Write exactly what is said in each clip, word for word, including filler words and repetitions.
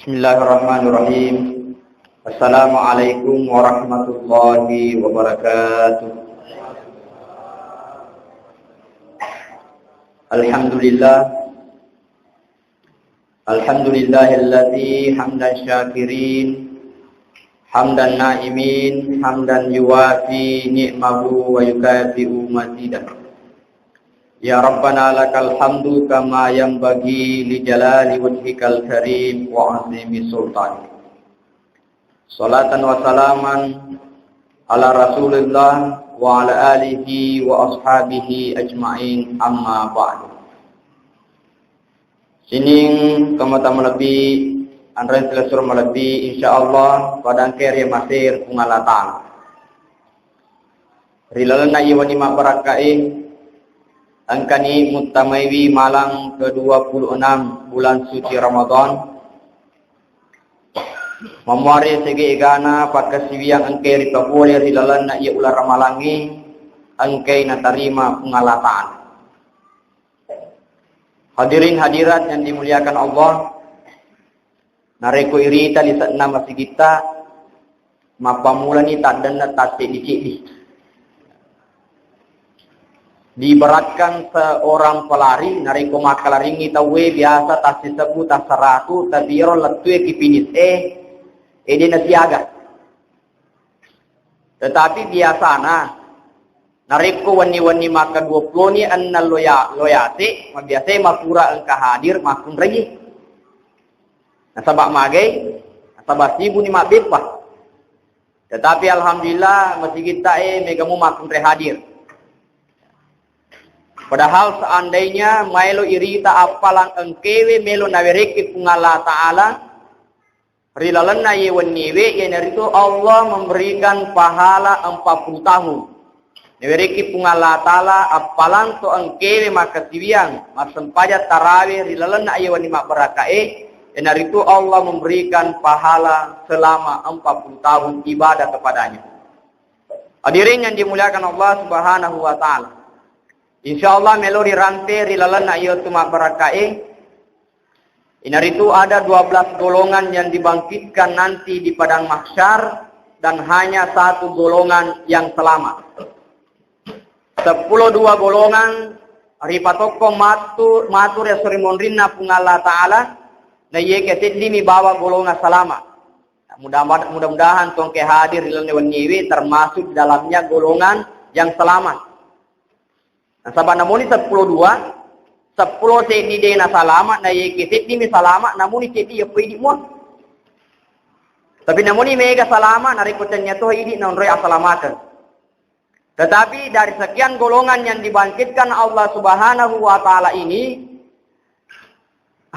Bismillahirrahmanirrahim. Assalamualaikum warahmatullahi wabarakatuh. Alhamdulillah. Alhamdulillahilladzi hamdan syakirin, hamdan na'imin, hamdan yuwafi ni'mahu wa yukafi'u mazidah. Ya Rabbana lakal hamdu kama yanbaghi li jalali wajhikal karim wa azimi sultanik. Salatan wa salaman ala Rasulillah wa ala alihi wa ashabihi ajma'in, amma ba'du. Sining tomatoa malebbi, anreng silessureng malebbi, insyaallah pada engkae riamasei ri Puang Allah Ta'ala. Ri lalenna iye wenni mabbarakkae, engkani muttamaiwi malam kedua puluh enam bulan suci Ramadan. Mamuare sege egana pakkasiwiang engkae ripapole ri lalenna iye uleng ramalangnge, engkae natarima Puang Allah Ta'ala. Hadirin hadirat yang dimuliakan Allah, narekko irita lise'na masigitta, mappamulani taddenna tasseddi-seddi. Diibaratkan seorang pelari, narekko makkalaringngi tauwe biasa tassisebbu, tassaratu, tapi iyaro lettue ki finish e, ede nasiaga. Tetapi biasana, narekko wenni-wenni makkaduapuloni enneng loya-, loyate, mabiasai makura engka hadir makkunraie. Nasaba magai, nasaba sibuni mabbeppa. Tetapi alhamdulillah, masigitta e mega mu makkunrai hadir. Padahal seandainya maelo irita appalang engkewe melo nawerekki Puang Allah Ta'ala, ri lalenna iye wenniwe, iyanaritu Allah memberikan pahala empat puluh tahun. Nawerekki Puang Allah Ta'ala appalang to engkewe makkasiwiang, massempajang tarawe ri lalenna iye wenni mabbarakkae, iyanaritu Allah memberikan pahala selama empat puluh tahun ibadah kepadanya. Hadirin yang dimuliakan Allah Subhanahu wa Ta'ala. Insyaallah melo rirante ri lalenna iye wettu mabbarakkae, inaritu ada dua belas golongan yang dibangkitkan nanti di padang mahsyar dan hanya satu golongan yang selamat. Seppulo dua golongan ripatokko matu, matu ri esso ri monrinna Puang Allah Ta'ala, na iye ke seddimi bawa golongan selamat. Mudah-, mudah-mudahan tongke hadir ri lalenna wenniwe termasuk di dalamnya golongan yang selamat. Nasaba namuni seppulo dua, seppulo seddi de nasalama, na iye ke seddimi salama, namuni seddi iyeppo idi mua. Tapi namuni mega salama, narekko tennia to idi naonroi asalamakeng. Tetapi dari sekian golongan yang dibangkitkan Allah Subhanahu wa Ta'ala ini,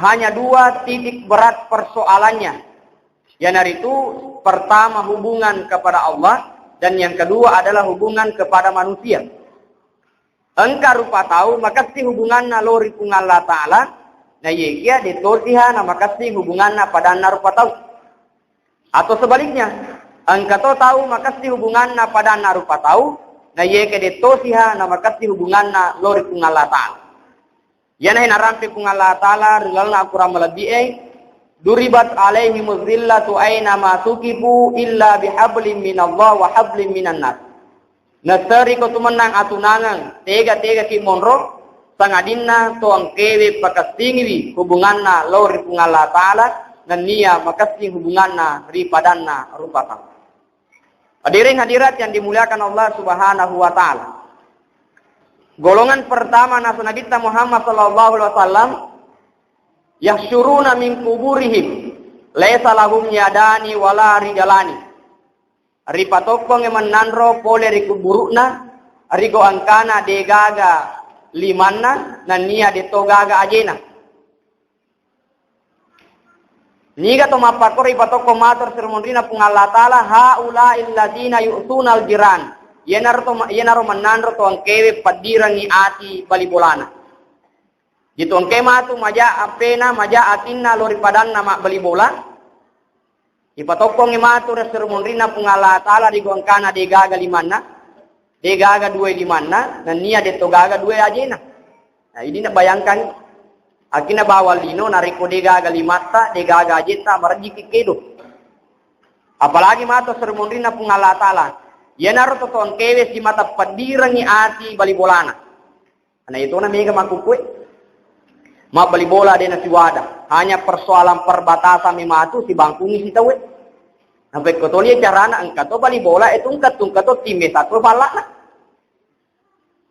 hanya dua titik berat persoalannya. Iyanaritu, pertama, hubungan kepada Allah, dan yang kedua adalah hubungan kepada manusia. Engka rupa tau makessing hubunganna lao ri Puang Allah Ta'ala, na iyekia de tosiha na makessing hubunganna padanna rupa tau. Atau sebaliknya, engka to tau makessing hubunganna padanna rupa tau, na iyeke de tosiha na makessing hubunganna lao ri Puang Allah Ta'ala. Iyana narampe Puang Allah Ta'ala ri lalenna Al-Quran malebbi'e, "Duribat alaihimuz zillatu aina ma sukifu illa bihablim minallah wa hablim minan nas." Naseriko tumennang atunangeng, tega-tega ki monro, sangadinna to engkewe pakessingiwi hubunganna lao ri Puang Allah Ta'ala, nennia makessing hubunganna ri padanna rupa tau. Hadirin hadirat yang dimuliakan Allah Subhanahu wa Ta'ala. Golongan pertama nasa Nabitta Muhammad sallallahu alaihi wasallam, "Yahsyuruna min kuburihim, laisa lahum yadani wala rijalani." Ripatokkongngi mennanro pole ri kuburu'na, rigo engkana degaga limanna, nennia deto gaga ajena. Niga to mappakkoro ipatokko matur ri monrina Puang Allah Ta'ala, "Haula'il ladzina yu'tunal jiran." Iyanaro to, iyanaro mennanro to engkewe paddirengngi ati bali bolana. Itu engke matu maja appena, maja atinna lao ri padanna mabbali bola. Ipatokkongngi matu ri esso ri monrinna Puang Allah Ta'ala, rigo engkana degaga limanna, degaga dua limanna, nennia deto gaga dua ajena. Nah, ini nak bayangkan. Akhirna bawang lino, narekko degaga limatta, degaga ajetta, marejjiki kedo. Apalagi mato seri monrinna Puang Allah Ta'ala. Iyanaro to tongkewe simata peddirengngi ati bali bolana. Ana iyatona mega makkukkue. Mabbali bola de nasiwada. Hanya persoalan perbatasan mematu sibangkungi sitaue. Napekko toli carana engka to bali bola e tungka-tungka to tim e satu pallana.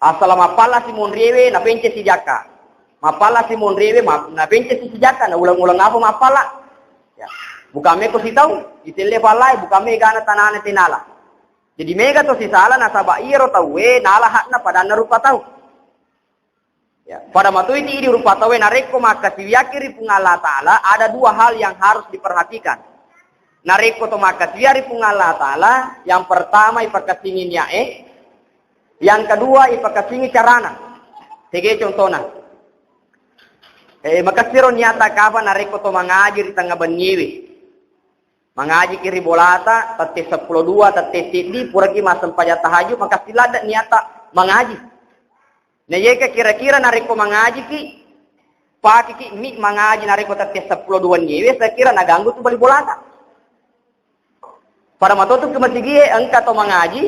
Asala mappalla si monriewe napencesi jakka. Mappalla si monriewe ma-, napencesi si jakka, na uleng-uleng apa mappalla. Ya. Bukan meko sitau, itelle pallai, bukan megana tanana tenala. Jadi mega to sisala nasaba iyaro tauwe nala hakna padanna rupa tau. Ya. Pada matu iti idi rupa tauwe narekko makkasiwiakki ri Puang Allah Ta'ala, ada dua hal yang harus diperhatikan. Narekko to makkasiwia ri Puang Allah Ta'ala, yang pertama ipakassingi niae, yang kedua ipakassingi carana. Tege contona. Eh, makessiro niata kapa narekko to mangaji ri tengnga benniewe. Mangajiki ri bolata, tette seppulo dua, tette siddi, puraki massempajang tahajud, makassi ladde niata mangaji. Na yeka kira-kira narekko mangajiki, pakeki mi mangaji narekko tette seppulo dua niewe, saya kira naganggu tu bali bolata. Pada matotu ke masigi e, engka to mangaji,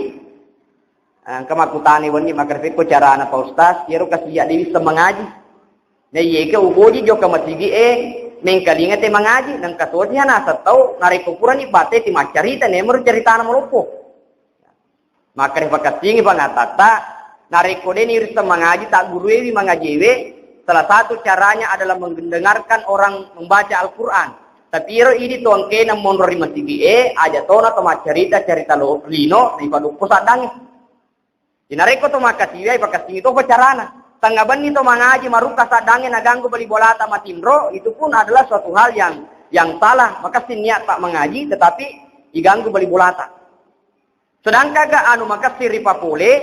engka makkutani wenni makarepekko carana Pak Ustaz, iyaro kasiya dewi mangaji. Na iyeke uboji jokka masigi e, mengkalinga te mangaji, nengka toji naseng tau, narekko purani bate ti maccarita, nemoro caritana maloppo. Makkeda pakassingi pangatatta, narekko deni risseng mangaji, tagguruewi mangajewe, salah satu caranya adalah mendengarkan orang membaca Al-Quran. Tapi ero idi to engkena monro ri masigi e, aja tona to maccarita, carita lo-, lino, ripadukko saddangi. Inarekko to makkasiwiai, pakassingi topa carana. Tengnga benni to mangaji, marukka saddangnge naganggu bali bolata matinro, itu pun adalah suatu hal yang, yang salah. Makessing niat tak mengaji, tetapi diganggu bali bolata. Sedangkan ga anu makessing ripapole,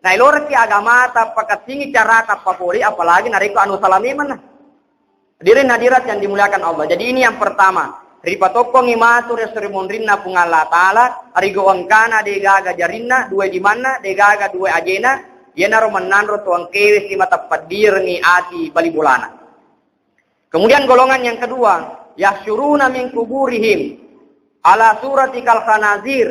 nailoreki agamata, pakessingi carata papole, apalagi narekko anu salah memang. Hadirin hadirat yang dimuliakan Allah. Jadi ini yang pertama, ripatokkongi matu ri esso ri monrinna Puang Allah Ta'ala, rigo engkana degaga jarinna, dua limanna, degaga dua ajena, iyanaro mennanro to engkewe simata peddirengngi ati bali bolana. Kemudian golongan yang kedua, yahsyuruna min kuburihim ala surati kal khanazir.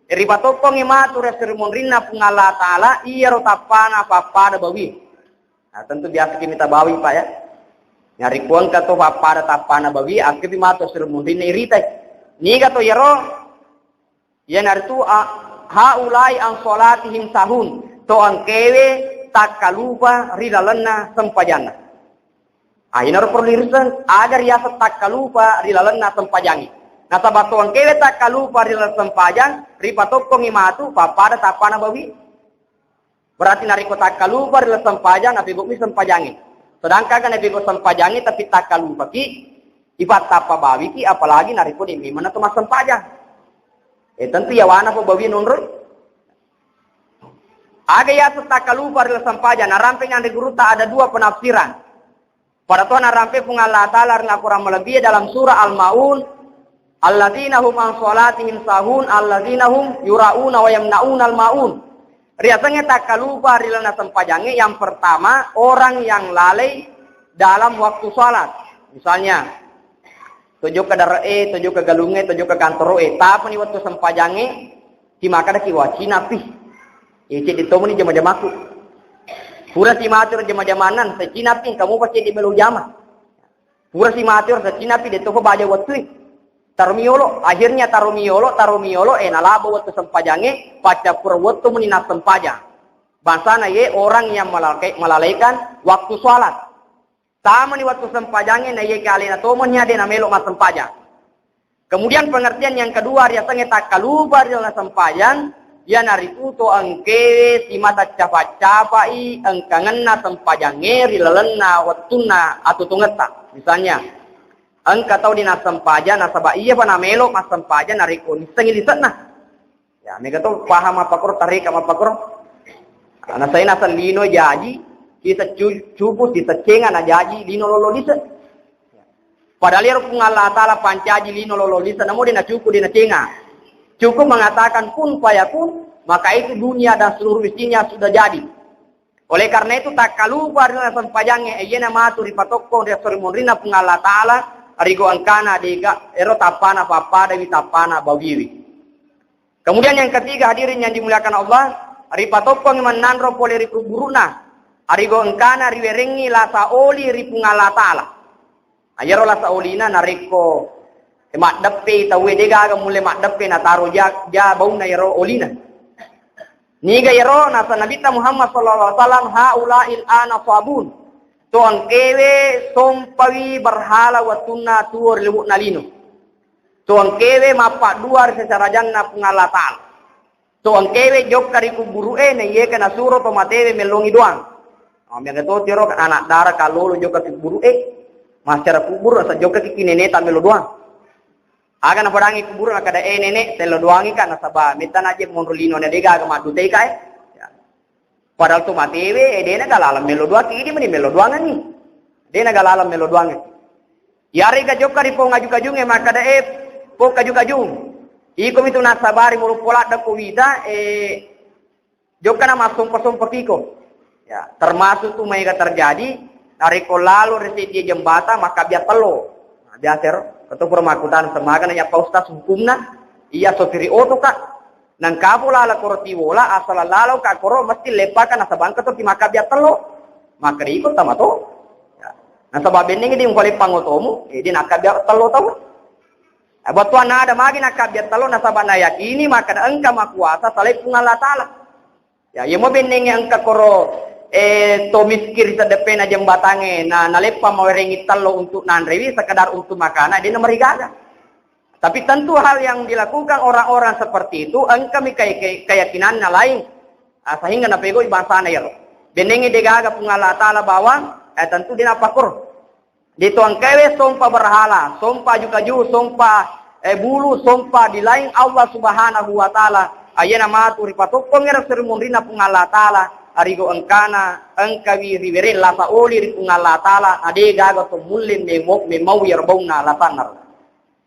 Ripatokkongi matu ri esso ri monrinna Puang Allah Ta'ala, iyaro tappana pappada bawi. Nah, tentu biasa ki mita bawi, Pak, ya. Nyari kuangka to pappada tappana bawi, akkepi matu suru munrinna iritai. Niga to yero? Iyanaritu a-, haulai an salatihim sahun. To engkewe takkalupa ri lalenna sempajanna. Ah, inaro perlu diriseng, aga riaseng takkalupa ri lalenna sempajangnge. Nasaba to engkewe takkalupa ri laleng sempajang, ripatokkongi matu pappada tappana bawi. Berarti narekko takkalupa ri laleng sempajang, napegau'mi sempajangnge. Sedangkan kan napegau sempajangnge, tapi takkalupaki, ipattappa bawiki, apalagi narekko de memang to massempajang. Eh, tentu yawana pa bawi nonroi. Aga yaseng takkalupa ri laleng sempajang, narampeng anre gurutta ada dua penafsiran. Pada to narampe Puang Allah Ta'ala ri Al-Quran malebbi dalam surah Al-Maun, alladzina hum an salatihim sahun, alladzina hum yura'una wa yamna'unal maun. Riasengnge takkalupa ri lalenna sempajangnge, yang pertama, orang yang lalai dalam waktu salat. Misalnya, to jokka dare'e, to jokka galungnge, to jokka kantoro'e, tapani wettu sempajangnge, Simakkedaki, "Wah, cinapi. Eh, cedde tomani jama-jamaku." Pura simatu ro jama-jamanna, "Sacinapi, engka mupa cedde melo jama." Pura simatu ro sacinapi, de topa baja wettue. Taro miyolo, akhirnya taro miyolo, taro miyolo, eh, nalabo wettu sempajangnge, paccappura wettu meni nassempajang. Bangsana ye orang yang melalke-, melalaikan waktu sholat. Tamani wettu sempajangnge, naiyakia alena tomani ade namelo massempajang. Kemudian pengertian yang kedua, riasengnge takkalupa ri lalenna sempajang, iyanaritu to engkewe simata capa-capai engkangenna sempajangnge ri lalenna wettunna atutungetta. Misalnya, engka tau de nassempajang nasaba iyapa namelo massempajang narekko nissengngi lise'na. Ya, mega to paham mappakoro, tareka mappakoro. Nasai naseng lino jaji, sisa cu-, cupu, sisa cenga na jaji lino lolo lise. Padahal iyaro Puang Allah Ta'ala pancaji lino lolo lise, namo de nacuku, de nacenga. Cukup mengatakan kun fayakun, maka itu dunia dan seluruh isinya sudah jadi. Oleh karena itu, takkalupa ri sempajangnge, iyena matu ripatokkong ri esso ri munrinna Puang Allah Ta'ala, rigo engkana dega, ero tappana pappadawi tappana bawiwi. Kemudian yang ketiga, hadirin yang dimuliakan Allah, ripatokkongi mennanro pole ri kuburu'na, arigo engkana riwerengngi lasa oli ri Puang Allah Ta'ala. Ayero lasa olina narekko maddeppe tauwe, degaga mulle maddeppe nataro ja, ja baunna yero olina. Niga yero nasa Nabitta Muhammad sallallahu alaihi wasallam, "Haula'il ana sabun." To engkewe sompawi berhala wettunna tuo ri lubu'na lino. To engkewe mappaddua ri sesarajanna Puang Allah Ta'ala. To engkewe jokka ri kuburu'e, naiyeka nasuro to matewe mellongi doang. Ambiang to tiro anak dara kallolo jokka ri kuburu'e, mascara kuburu asa jokka ki neneta mello doang. Aga napadangi kuburu, nakkeda, "Eh, nenek, tello doangi ka, nasaba metta naje monro lino na degaga maddutei ka, eh." Ya. Padahal to matewe, eh, dena galaleng mello doang, idi meni mello doangenni. Dena galaleng mello doangenni. Yarega jokka ri pong aju-kajungnge makkeda, "Eh, pong kaju-kajung, iko mitu nassabari muruppo ladde ko wita, eh, jokka na massompa-sompa kiko." Ya, termasuk tu maega terjadi, narekko lalo ri seddie jembata makkabbiang tello. Nah, biasa ero, ketu pura makkutana, "Semaga na ya Pak Ustaz hukumna, iya sopiri oto ka." Nangkapo lala koro tiwola, asal lalo ka koro mesti leppaka nasaba engka to ki makkabbiang tello. Makkeda iko tamato. Ya. Nasaba bennengngi di mupaleppang otomu, eh, di nakkabbiang tello tau. Eh, bettuanna ada magi nakkabbiang tello nasaba nayakini makkeda engka makuasa salaing Puang Allah Ta'ala. Ya, yemo bennengnge engka koro, eh, to miskin ri seddeppena jembatangnge, na, naleppa mawerengngi tello untuk nanrewi, sekedar untuk makana, de namarigaga. Tapi tentu hal yang dilakukan orang-orang seperti itu, engkami kay-, kay-, keyakinanna lain. Ah, sehingga napegoi bangsana iyaro. Bennengngi degaga Puang Allah Ta'ala bawang, eh, tentu de napakkoro. De to engkaewe sompa berhala, sompa aju-kaju, sompa, eh, bulu, sompa di lain Allah Subhanahu wa Ta'ala. Ayena matu ripatokkongngi ri esso ri munrinna Puang Allah Ta'ala, arigo engkana, engkawi riwereng lasa oli ri Puang Allah Ta'ala, na degaga to mulle memo-, memau iyaro baunna lasanna.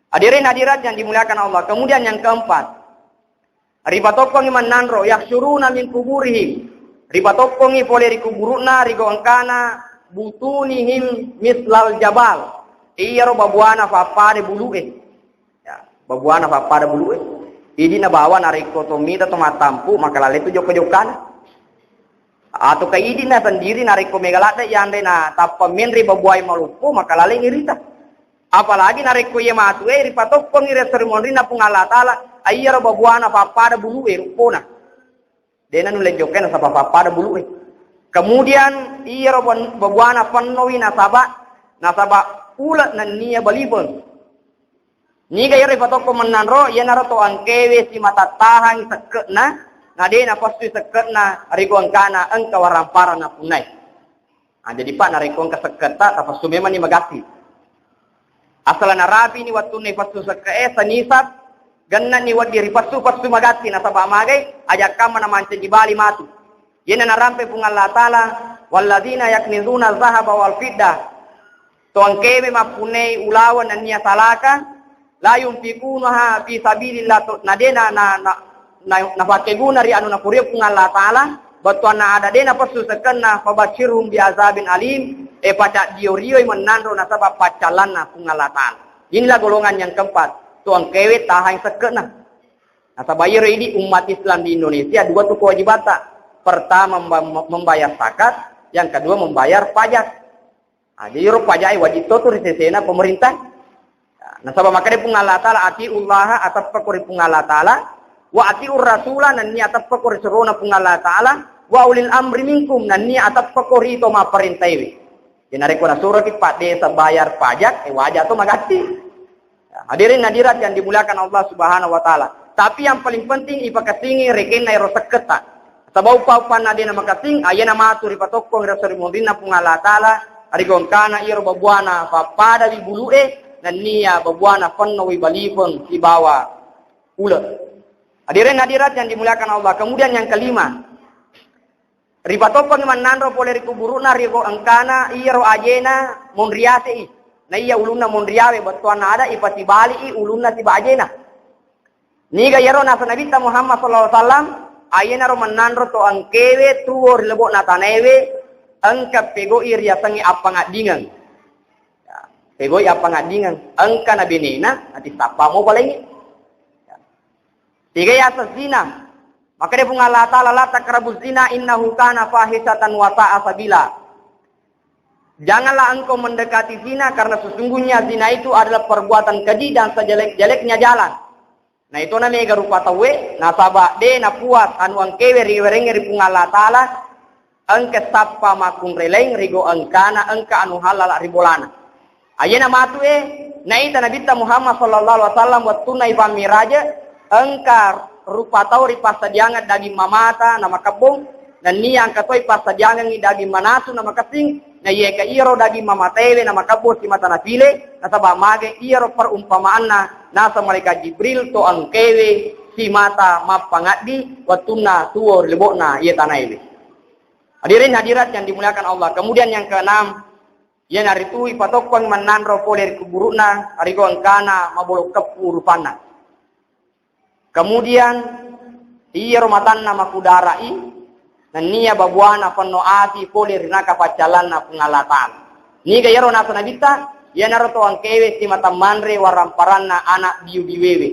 Hadirin hadirat yang dimuliakan Allah. Kemudian yang keempat, ripatokkongi mennanro, yahsyuruna min kuburihim. Ripatokkongi pole ri kuburu'na, rigo engkana butunihim mislal jabal. Iyaro babuana pappada bulu'e. Ya, babuana pappada bulu'e. Idi nabawa narekko to mita to mattampu, maka lalle tu jokka-jokkana. Atau ka idi na sendiri narekko mega ladde yanre na tappa menre babuai maloppo, maka lalle irita. Apalagi narekko iye matue ripatokkongi ri esso ri monrinna Puang Allah Ta'ala, aiyaro babuana pappada bulu'e ruppona. Dena nulle jokkai nasaba pappada bulu'e. Kemudian iyaro ban-, babuana pennowi nasaba, nasaba ule nennia balibeng. Niga iyaro ripatokko mennanro, iyanaro to engkewe simatattahang sekke'na, na de napassui sekke'na rigo engkana engka waramparang napunnai. Ah, jadi, Pak, narekko engka sekketta, tapassu memanni magatti. Asal narapini wettunna ipassu sekke'e, sanisab, gennani wedding ripassu-passu magatti, nasaba magai, aja kamma namancaji bali matu. Iyena narampe Puang Allah Ta'ala, "Walladzina yaknizuna zahaba wal fiddah." To engkewe mappunnai ulaweng nennia salaka, la yunfiqunaha fi sabilillah, to, na de na, na, na, na, napakkeguna ri anu nakurio Puang Allah Ta'ala, bettuanna ada de napessu sekkenna, fabashshirhum bi azabin alim, e pacaddio-rioi mennanro nasaba paccallanna Puang Allah Ta'ala. Inilah golongan yang keempat, to engkewe tahang sekkenna. Nasaba iyaro idi umat Islam di Indonesia dua tu kewajibatta. Pertama, memba-, membayar zakat, yang kedua membayar pajak. Ah, jadi ro pajae wajib to tu ri sesena pemerintah. Nah, nasaba makkeda Puang Allah Ta'ala, "Atiullaha," ateppa ko ri Puang Allah Ta'ala, "wa atiur rasula," nennia ateppa ko ri surona Puang Allah Ta'ala, "wa ulil amri minkum," nennia ateppa ko ri to mapparentaiwi. Jadi narekko nasuroki Pak Desa bayar pajak, eh, wajar to magatti. Ya, hadirin hadirat yang dimuliakan Allah Subhanahu wa Ta'ala. Tapi yang paling penting ipakessingi rekenna ero sekketta. Saba uppa-uppanna de namakessing, ayena matu ripatokkong ri esso ri munrinna Puang Allah Ta'ala, rigongkana iyaro babuana pappadai bulu'e, nennia babuana pennowi balipeng sibawa ule. Hadirin hadirat yang dimuliakan Allah. Kemudian yang kelima, ripatoppengngi mennanro pole ri kuburu'na, rigo engkana iyaro ajena monri ase'i. Na iya ulunna monri awe, bettuanna ada ipasibali'i ulunna siba ajena. Niga iyaro nasa Nabitta Muhammad sallallahu alaihi wasallam, Ayenaro mennanro to engkewe tuwo ri lebo'na tanaewe, engka pegoi riasengnge appangaddingeng. Ya, pegoi appangaddingeng. Engka na benena, nati sappa mo palengnge. Ya. Tiga yaseng zina. Makkeda Puang Allah Ta'ala, "La taqrabuz zina innahu kana fahisyatan wa sa'a sabila." Janganlah engkau mendekati zina, karena sesungguhnya zina itu adalah perbuatan keji dan sejelek-jeleknya jalan. Nah, itu na mega rupa tauwe, nasaba de napuas anu engkewe riwerengnge ri Puang Allah Ta'ala, engka sappa makkunrai laing rigo engkana engka anu halala ri bolana. Ayena matu e, naita Nabitta Muhammad sallallahu alaihi wasallam wettunna ipammiraje, engka rupa tau ripassadiangeng daging mamata na makebbong, nennia engka toi passadiangengngi daging manasu na makessing, na iyae ka iyaro daging mamataewe na makebbong simata napile, nasaba mage iyaro perumpamaanna naseng malaikat Jibril to engkewe simata mappangaddi wettunna tuwo ri lebo'na iye tanaewe. Hadirin hadirat yang dimuliakan Allah. Kemudian yang keenam, iyanaritu ipatokkong mennanro pole ri kuburu'na, rigo engkana mabolong keppu rupanna. Kemudian iyaro matanna makudara'i, nennia babuana penno ati pole ri naka paccallanna Puang Allah Ta'ala. Niga iyaro naseng Nabitta, iyanaro to engkewe simata manre waramparanna anak biu-biuewe.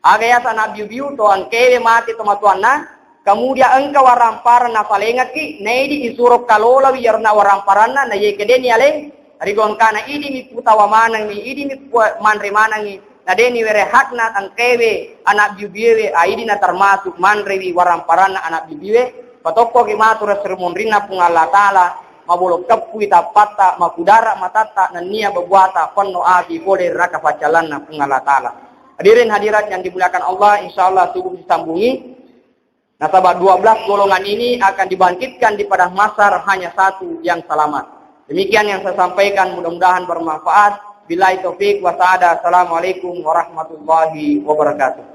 Aga yaseng anak biu-biu, to engkewe mate tomatoanna, kemudian engka waramparang nasalengekki, naidi isuro kalolawi iyarona waramparanna, na iyae kedeni aleng, rigo engkana idimi putawa manengngi, idimi pu-, manre manengngi, na deni were hakna engkewe anak biu-biuewe, aidina termasuk manrewi waramparanna anak biu-biue, patokkoki matu ri esso ri monrinna Puang Allah Ta'ala, mabolong keppui tappatta, makudara matatta, nennia babuata penno ati pole ri naka paccallanna Puang Allah Ta'ala. Hadirin hadirat yang dimuliakan Allah, insya Allah subuh disambungi. Nasaba dua belas golongan ini akan dibangkitkan di padang mahsyar, hanya satu yang selamat. Demikian yang saya sampaikan, mudah-mudahan bermanfaat. Billahi taufik wa sa'adah. Assalamualaikum warahmatullahi wabarakatuh.